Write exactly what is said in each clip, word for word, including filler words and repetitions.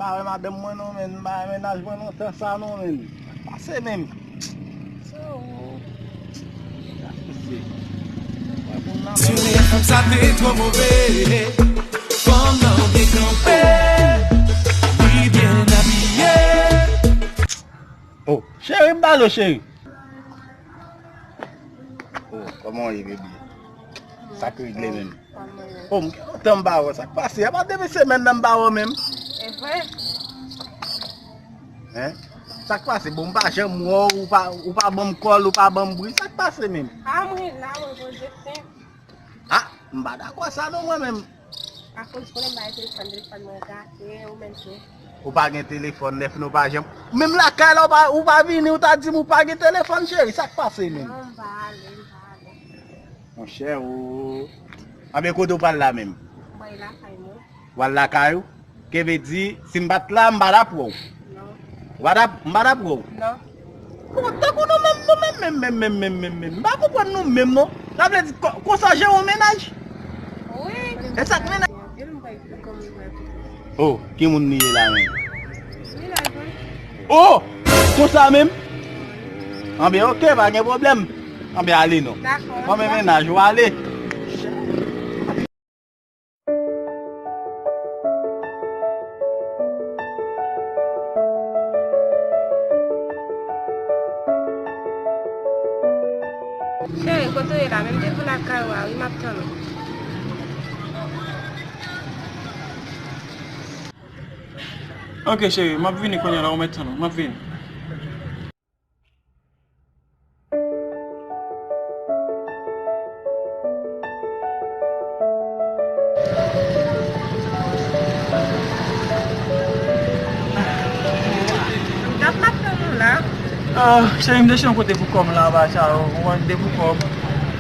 Pa wè madanm mwen non, menn. M pa wè mennaj mwen lontan sa non, menn. Pase menm. Sa ou. Sa pase. Wè pou m nan. Si w wè fanm sa te twò move, fanm nan byen kanpe, li byen abiye. Oh, cheri, m ba l, cheri. Oh, kòman w ye, baby? Sa k regle menm? Oh, m gen lontan m pa wè w. Sa k pase? A pa depi semèn nan m pa wè w menm. E vre? Hein? Sa k pase? Bon, m pa janm wè w, ou pa, ou pa ban m kòl, ou pa ban m bri. Sa k pase menm? A, mwen la, mwen poze sen. Ah, m pa dakò sa non mwen menm. Akoz konnen m pa gen telefòn, telefòn mwen gate, ou menm tou. Ou pa gen telefòn, lè fini ou pa janm. Menm lakay la, ou pa, ou pa vini, ou ta di m ou pa gen telefòn, cheri. Sa k pase menm? Non, m pa ale, m pa ale. Monchè, ou. Anben, kote w pral la menm? Mwen lakay mwen. W al lakay ou? Ke vle di, si m pa t la, m pa t ap wè w. Non. W pa t ap, m pa t ap wè w. Non. Bon, tankou nou menm, nou menm, menm, menm, menm, menm, menm, menm. M pa konprann nou menm, non. Sa vle di, ko-, konsa w jere yon mennaj? Wi. E sa k mennaj? Oh, ki moun li ye la menm? Mennaj mwen. Oh! Konsa menm? Anben, oke, pa gen pwoblèm. Anben, ale non. Dakò. Fòmen mennaj ou ale. Cheri, kote w ye la? Men m te vin lakay ou a, wi, m ap tann ou. Oke, cheri, m ap vini kounye a la, ou mèt tann ou, m ap vini. M t ap tann ou la. Ah, cheri, m te chita yon kote pou kò m la, anba sa yo, ou konprann, m te pou kò m.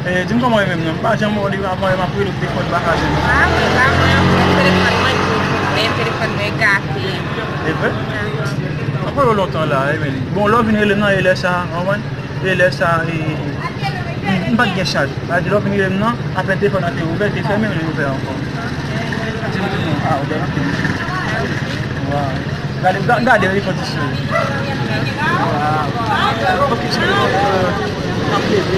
Eh, di m kòman w ye menm non? M pa janm wè w depi avan, m ap rele w telefòn, m pa ka jwenn ou. Ah, mwen pa mwen, mwen telefòn mwen tou, men telefòn mwen gate. E vre? Ahan. Anpil lontan la, e men. Bon, lè w vin rele m nan, e lè sa, w konprann? E lè sa, e, m, m pa t gen chaj. Sa vle di, lè w vin rele m nan, apèn telefòn nan te ouvè, te fèmen, li ouvè ankò. Di m tou non. Ah, ouvè nan te. Waw. Gade, ga-, gade, li fè ti souri. Waw. Ok, cheri. Euh, m ap leve.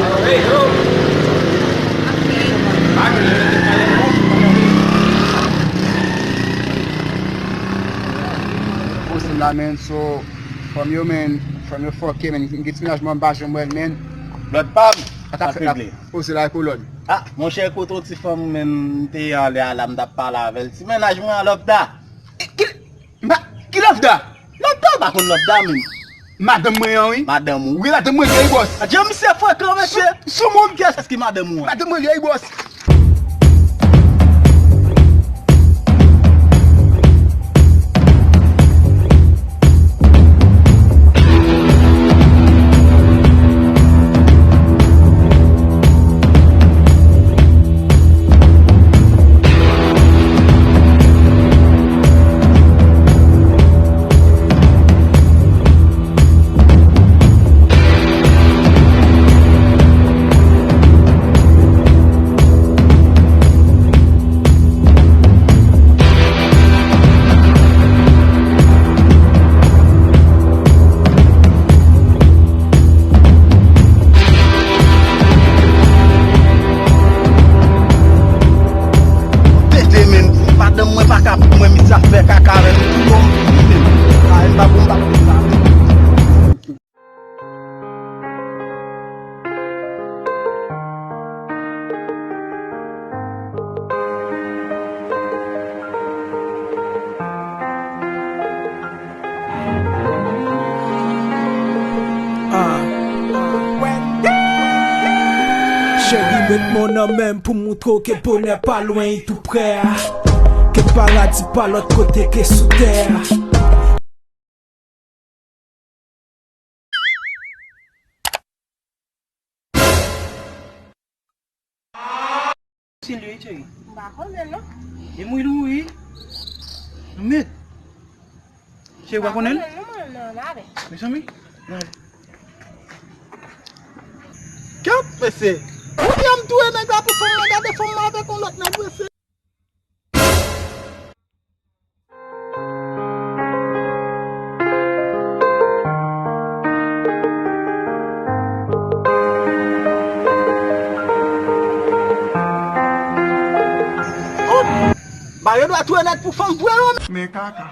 Bon, se la, men, so, fanm yo, men, fanm yo fòke, men, m gen ti mennaj mwen, m pa janm wè l, men. Lòd pa m. Sa k ap fèt la? Poze la, kolòn. Ah, monchè, kote yon ti fanm, men, m te ye anlè a la, m t ap pale avè l. Ti mennaj mwen an, Lòbda. Ki, ma, ki Lòbda? Lòbda, ou pa konn Lòbda, menm. Madanm mwen an, wi. Madanm ou. Wi, madanm mwen, vye bòs. Adje, misye frekan, mesye. Sou, sou moun. Kiyès ki madanm ou an? Madanm mwen, vye bòs. Tete, men, madanm mwen pa ka pou mwen, misye ap fè kaka avè m tou, non, m fini, men. A, m pa pou, m pa pou sa. Ah. Cheri, met men w nan men m pou m montre w ke bonè pa lwen, li tou prè. Ke paradi pa lòt kote ke sou tè. Sil yo, cheri. M pa konnen, non. E mwen, wi. Met. Cheri, w pa konnen? M pa konnen, non, mwen, non, n ale. Mezanmi, n ale. Kèt, mesye. Ou byen m touye nèg la pou fanm nan, gade fanm nan avèk yon lòt nèg, mesye. Mario dwe tou nèt pou fanm vre wi. Men kaka.